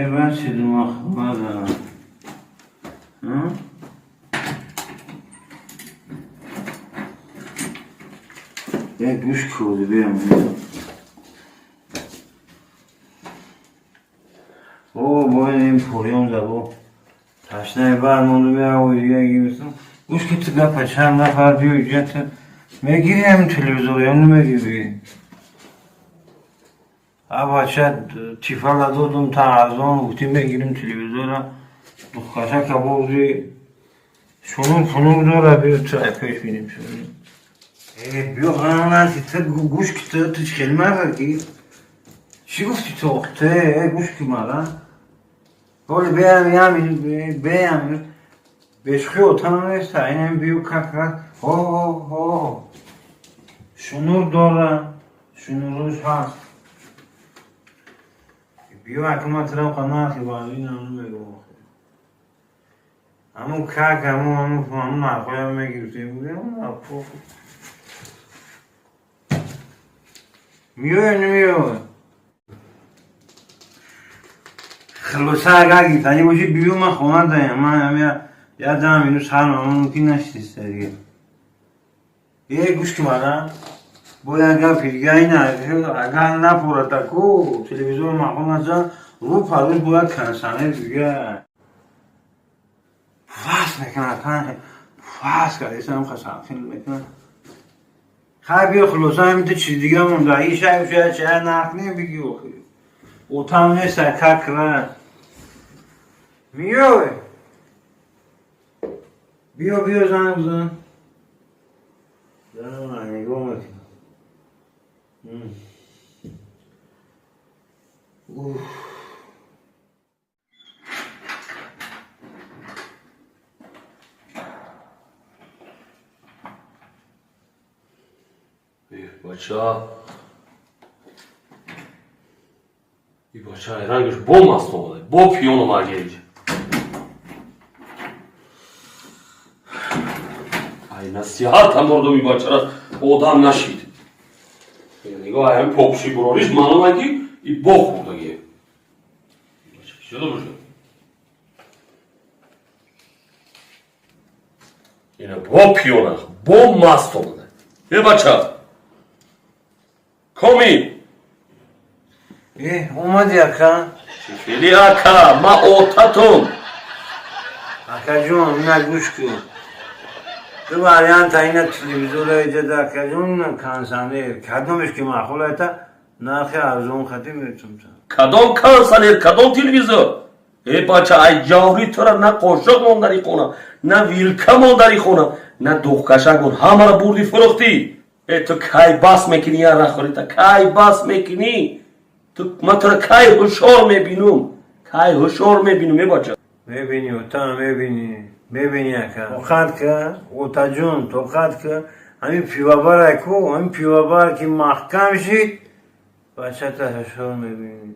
Бачи думахмада. Як гӯш кӯди биям. О, бо ин поён забо. Ташнаи бар монду биям, дига гирифтам. Гӯш ки ту гапа чанд нафар биё иҷа ту мегири ҳамин телевизор ё намегири? А бача тифала додум та арзон гуфти мегирим телевизора. Духкаша кабози шунур фунур дора биё ту пеш бинем шунур. Биё хана ту гӯш ки ту хеле марда ки чӣ гуфти ту ту гӯш ки мара? Ҳоли биям ям биям бешухи отам неста инам биё как ҳо ҳо ҳо шунур дора шунуруш ҳаст. Биё акма трам қанахи баъди намегум. Ҳамун как ҳамун ҳамун ҳамун нархоям мегирифтем. Миёя намеёя? Хулоса агар гирифтанӣ бошӣ биё ман хона даям. Ман я дам инӯ сарма мумкин нашиста дига. Е гӯш ки мана бо як гапи дига ина агар напората ку телевизор маъқул наша рӯ парӯз бояд консанер дига. Фас мекунад фас кардесам хасафин мекунад. Хай биё хулоса ҳамин ту чиз дига монда. Ишай ушай чай нарх не бигӣ охи. Отам неста как раз. Миёй. Биё биё занг бизан. Занг нигоҳ мекунам. Уф. Бача. И бача рангаш бо маст омада. Бо пиён омада геҷ. Ай насиҳат ҳам и бачара одам нашид. Нигоҳ ҳам попши бурориш маълум ки и бо хӯрдаги. Бача чӣ бошад? Ина бо пиёна, бо маст омада. Э бача. Коми. Омади ака? Хеле ака, ма отатум. Акаҷон, ина гӯш кун. Ду варианта ина телевизора иҷада акаҷон, ина консанер. Кадомеш ки маъқул айта, нархи арзон хати метум. Кадом консанер, кадом телевизор? Э бача, ай ҷаври тура на қошуқ мон дар хона, на вилка мон дар хона, на духкашак мон, ҳамаро бурди фурӯхтӣ. Э ту кай бас мекунӣ я рахорита, кай бас мекунӣ? Ту ман тура кай ҳушёр мебинум? Кай ҳушёр мебинум, э бача? Мебинӣ, ота, мебинӣ. Мебинӣ ака. Тоқат ка, отаҷон, тоқат ка. Ҳамин пивабара ку, ҳамин пивабар ки маҳкам шид, бачата ҳушёр мебинӣ.